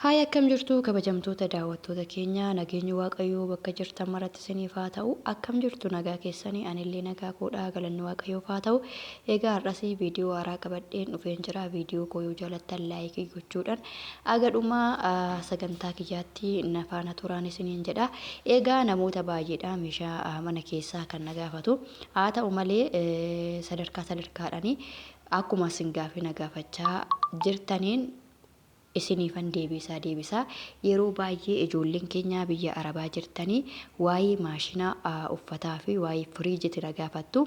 Haay, akkam jirtu kabajamtoota daawwattoota keenya? Nageenyi Waaqayyoo bakka jirtan maratti isiniif haa ta'u. Akkam jirtu? Nagaa keessanii? Anillee nagaa koodhaa, galanni Waaqayyoof haa ta'u. Egaa har'as viidiyoo haaraa qabadheen dhufeen jira. Viidiyoo koo yoo jaalattan like gochuudhaan aga dhuma sagantaa kiyyaatti na faana turaan isiniin jedha. Egaa namoota baay'eedha meeshaa mana keessaa kan na gaafatu. Haa ta'u malee, sadarkaa sadarkaadhaan akkuma isin gaafii na gaafachaa jirtaniin isiniifan deebisaa deebisaa. Yeroo baay'ee ijoolleen keenya biyya Arabaa jirtanii waa'ee maashina uffataa fi waa'ee firiijiiti na gaafattu.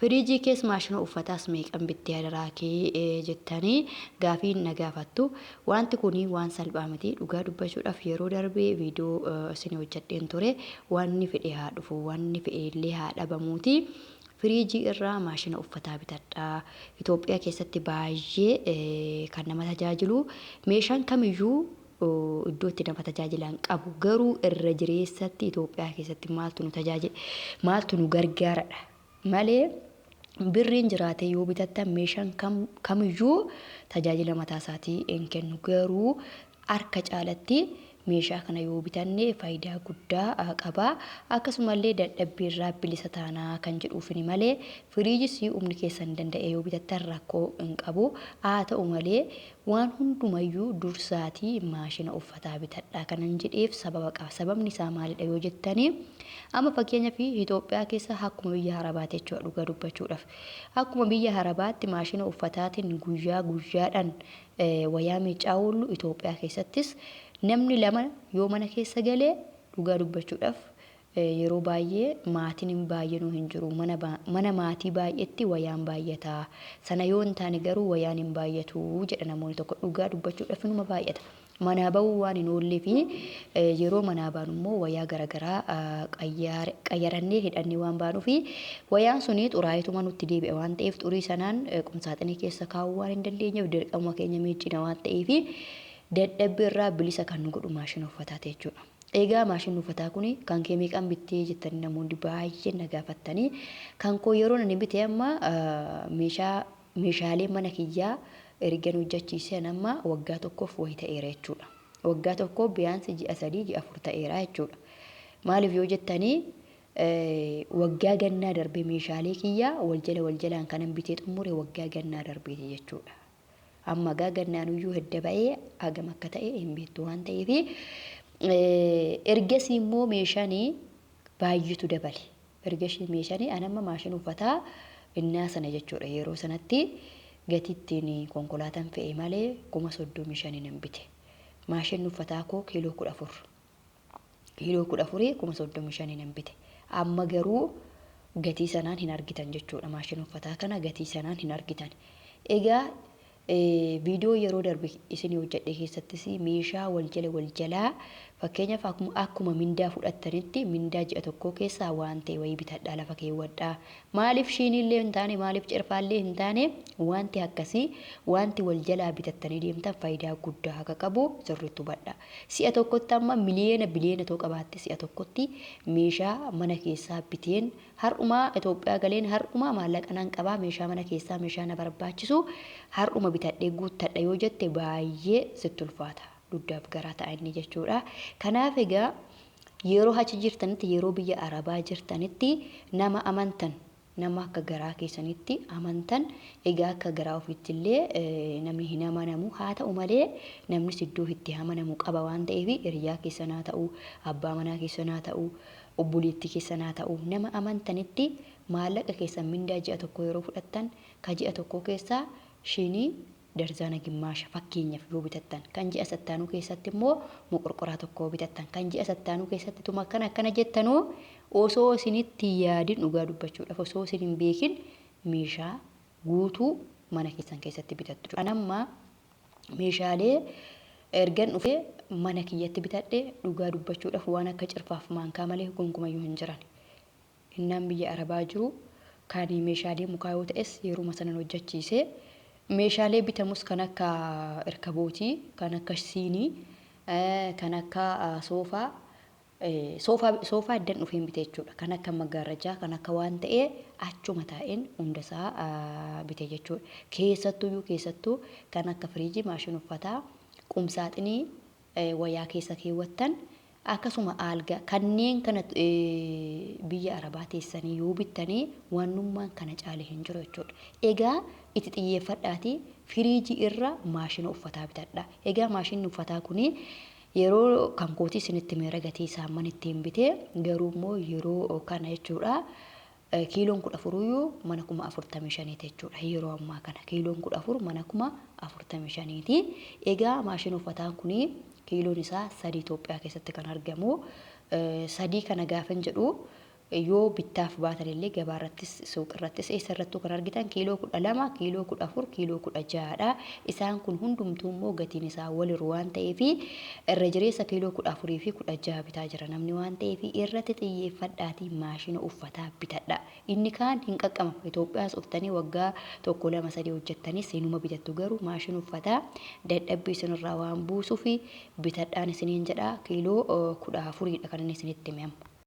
Firiijii kees maashina uffataas meeqan bittee adaraa kee jettanii gaafii na gaafattu. Wanti kun waan salphaa miti. Dhugaa dubbachuudhaaf, yeroo darbee viidiyoo isin hojjedheen ture. Wanni fedhe haa dhufu, wanni fedhe illee haa dhabamuuti, firiijii irraa maashina uffataa bitadhaa. Itoophiyaa keessatti baay'ee kan nama tajaajilu, meeshaan kamiyyuu iddoo itti nama tajaajilan qabu. Garuu irra jireessatti Itoophiyaa keessatti maaltu nu tajaajila, maaltu nu gargaaradha malee, birriin jiraate yoo bitattan meeshaan kamiyyuu tajaajila mataa isaatii hin kennu. Garuu harka caalatti meeshaa kana yoo bitanne faayidaa guddaa qaba. Akkasumallee dadhabbii irraa bilisa taanaa kan jedhuufini malee, firiijis humni keessan danda'e yoo bitattan rakkoo hin qabu. Haa ta'u malee, waan hundumayyuu dursaatii maashina uffataa bitadhaa kanan jedheef sababa qaba. Sababni isaa maalidha yoo jettanii, amma fakkeenyaaf Itoophiyaa keessa akkuma biyya Arabaati jechuudha. Dhugaa dubbachuudhaaf, akkuma biyya Arabaatti maashina uffataatiin guyyaa guyyaadhaan wayaa miicaa oollu, Itoophiyaa keessattis namni lama yoo mana keessa galee, dhugaa dubbachuudhaaf, yeroo baay'ee maatiin hin baay'inuu hin jiru. Mana maatii baay'eetti wayaan baay'ata. Sana yoo hin taane garuu wayaan hin baay'atu jedha namoonni tokko. Dhugaa dubbachuudhaaf, inuma baay'ata. Manaa bahuu waan hin oollee fi yeroo manaa baanu immoo wayaa garaagaraa qayyarannee hidhannee waan baanuu fi wayaan suni xuraa'eetuma nutti deebi'a waan ta'eef, xurii sanaan qumsaaxinii keessa kaa'uu waan hin dandeenyeef, dirqama keenya miiccina waan ta'eef, dadhabbii irraa bilisa kan nu godhu maashina uffataati jechuudha. Egaa maashinni uffataa kun kan kee meeqaan bittee jettanii namoonni baay'een na gaafattanii, kan koo yeroo ani bite, amma meeshaa meeshaalee mana kiyyaa ergan hojjechiiseen amma waggaa tokkoof wayi ta'eera jechuudha. Waggaa tokko biyaansi ji'a 3, ji'a 4 ta'eera jechuudha. Maaliif yoo jettanii, waggaa gannaa darbee meeshaalee kiyyaa wal jala wal jalaan kanan bitee xumure waggaa gannaa darbeeti jechuudha. Amma gaa gannaanuyyuu hedda ba'ee hagam akka ta'e hin beektu waan ta'eef, ergasii immoo meeshaan baay'eetu dabale. Ergasii meeshaan an amma maashina uffataa innaa sana jechuudha, yeroo sanatti gatii ittiin konkolaataan fe'e malee 35,000 nan bite. Maashinni uffataa koo kiiloo 14. Kiiloo 14 35,000 nan bite. Amma garuu gatii sanaan hin argitan jechuudha. Maashina uffataa kana gatii sanaan hin argitan. Egaa viidiyoo yeroo darbe isinii hojjedhe keessattis meeshaa wal jala wal jalaa, fakkeenyaaf akkuma mindaa fudhattanitti mindaa ji'a tokkoo keessaa waan ta'e wayii bitadhaa lafa keewwadhaa. Maaliif shiiniillee hin taane, maaliif cirfaallee hin taane, wanti akkasii, wanti wal jalaa bitattanii deemtan faayidaa guddaa akka qabu sirriitti hubadhaa. Si'a tokkotti amma miliyoona biliyoona ta'uu qabaatte, si'a tokkotti meeshaa mana keessaa biteen, har'umaa Itoophiyaa galeen, har'umaa maallaqa nan qabaa, meeshaa mana keessaa, meeshaa na barbaachisu har'uma bitadhee guuttadha yoo jette, baay'ee sitti ulfaata. Dugdaaf garaa ta'a inni jechuudha. Kanaaf egaa yeroo achi jirtanitti, yeroo biyya Arabaa jirtanitti, nama amantan, nama akka garaa keessanitti amantan, egaa akka garaa ofiitti illee namni hin amanamu, haa ta'u malee namnis iddoo itti amanamu qaba waan ta'eef, hiriyaa keessan haa ta'u, abbaa manaa keessan haa ta'u, obboleettii keessan haa ta'u, nama amantanitti maallaqa keessan mindaa ji'a tokko yeroo fudhattan, ka ji'a tokko keessaa shinii darzaana gimmaasha fakkeenyaaf yoo bitattan, kan ji'a sattaanuu keessatti immoo moqorqoraa tokko bitattan, kan ji'a sattaanuu keessatti tuma akkana akkana jettanuu, osoo isinitti yaadin, dhugaa dubbachuudhaaf, osoo isin hin beekin meeshaa guutuu mana keessan keessatti bitattu. An amma meeshaalee ergan dhufee mana kiyyatti bitadhe, dhugaa dubbachuudhaaf, waan akka cirfaaf maankaa malee gonkumayyuu hin jiran. Innaan biyya Arabaa jiru kan meeshaalee mukaa yoo ta'es yeruma sanan hojjechiise. Meeshaalee bitamus kan akka irkabootii, kan akka siinii, kan akka soofaa, soofaa eddan dhufeen bite jechuudha. Kan akka maggaarrajaa, kan akka waan ta'ee achuma taa'een hundasaa bite jechuudha. Keessattuyyuu keessattuu kan akka firiijii, maashina uffataa, qumsaaxinii Wayaa keessa keewwattan, akkasuma aalgaa kanneen kana biyya Arabaa teessanii yoo bittanii wannummaan kana caale hin jiru jechuudha. Egaa itti xiyyeeffadhaatii firiijii irra maashina uffataa bitadha. Egaa maashinni uffataa kuni yeroo kan kootii isinitti meera gatii isaa mana ittiin bitee, garuu immoo yeroo kana jechuudha. Kiiloon 14yyuu mana 45,000ti jechuudha. Yeroo ammaa kana kiiloon 14 mana 45,000ti. Egaa maashina uffataan kuni kiiloon isaa 3 Itoophiyaa keessatti kan argamu. 3 kana gaafan jedhu, yoo bittaaf baatan illee gabaarrattis suuqirrattis eessarrattuu kan argitan kiiloo 12, kiiloo 14, kiiloo 16dha. Isaan kun hundumtuu immoo gatiin isaa waliru waan ta'eef, irra jireessa kiiloo 14 fi 16 bitaa jira namni waan ta'eef, irratti xiyyeeffadhaatii maashina uffataa bitadha. Inni kaan hin qaqqabama. Itoophiyaas uftanii waggaa 1, 2, 3 hojjettanis hinuma bitattu, garuu maashina uffataa dadhabbii isinirraa waan buusuuf bitadhaan isiniin jedha. Kiiloo 14dha kan inni isinitti hime amma.